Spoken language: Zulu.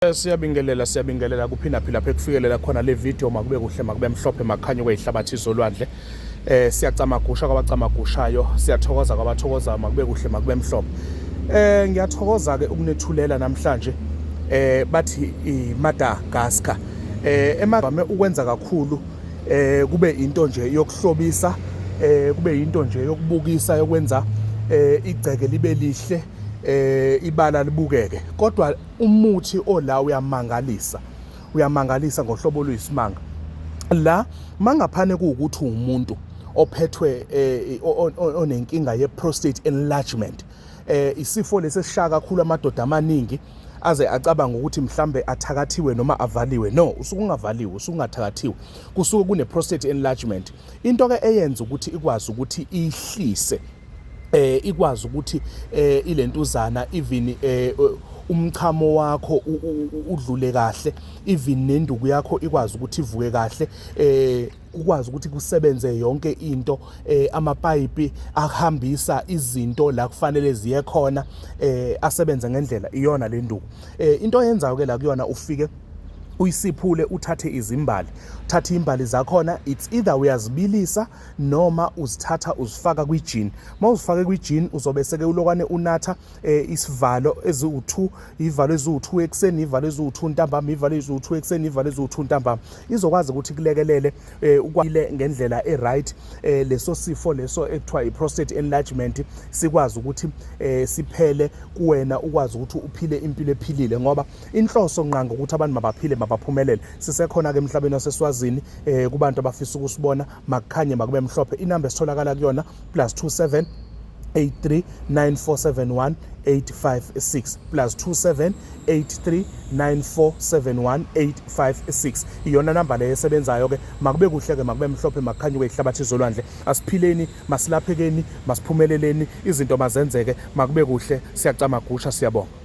Siyabingelela, siyabingelela kuphinda phila lapho ekufikelela khona le video. Makube kuhle, makube mhlophe, makukhanye kweyihlabathi zolwandle. Siyacamagusha kwabacamagushayo, siyathokoza kwabathokozayo, makube kuhle, makube mhlophe. Ngiyathokoza ke ukunethulela namhlanje bathi iMadagascar. Emavame ukwenza kakhulu kube into nje yokuhlobisa, kube into nje yokubukisa, yokwenza igceke libe lihle, ibala libukeke, kodwa umuthi ola uyamangalisa, uyamangalisa ngohlobo oluyisimanga. La mangaphane kuwukuthi umuntu ophethwe onenkinga ye-prostate enlargement, isifo lesi esishaya kakhulu amadoda amaningi aze acabanga ukuthi mhlambe athakathiwe noma avaliwe. No, usuke ungavaliwe, usuke ungathakathiwe, kusuke kune prostate enlargement. Into ke eyenza ukuthi ikwazi ukuthi ihlise, ikwazi ukuthi ilentuzana even umchamo wakho udlule kahle, even nenduku yakho ikwazi ukuthi ivuke kahle, ukwazi ukuthi kusebenze yonke into, amapayipi ahambisa izinto la kufanele ziye khona asebenze ngendlela iyona le nduku. Into oyenzayo ke la kuyona, ufike uyisiphule, uthathe izimbali, uthathe imbali zakhona, it's either uyazibilisa noma uzithatha uzifaka kwijini. Uma uzifake kwijini, uzobe seke ulokwane unatha isivalo eziwu-2, ivalo eziwu-2 ekuseni, ivalo eziwu-2 ntambama, ivalo eziwu-2 ekuseni, ivalo eziwu-2 ntambama. Izokwazi ukuthi kulekelele ukwile ngendlela e-right, leso sifo leso ekuthiwa i-prostate enlargement sikwazi ukuthi siphele kuwena, ukwazi ukuthi uphile impilo ephilile, ngoba inhloso nqanga ukuthi abantu mabaphile, mabaphumelele. Sisekhona ke emhlabeni waseSwazini. Kubantu abafisa ukusibona, makukhanye, makube mhlophe. Inamba esitholakala kuyona +27 83 9471 856, +27 83 9471 856, iyona namba leyo esebenzayo ke. Makube kuhle ke, makube mhlophe, makukhanye kwehlabathi zolwandle. Asiphileni, masilaphekeni, masiphumeleleni, izinto mazenzeke, makube kuhle. Siyacamagusha, siyabonga.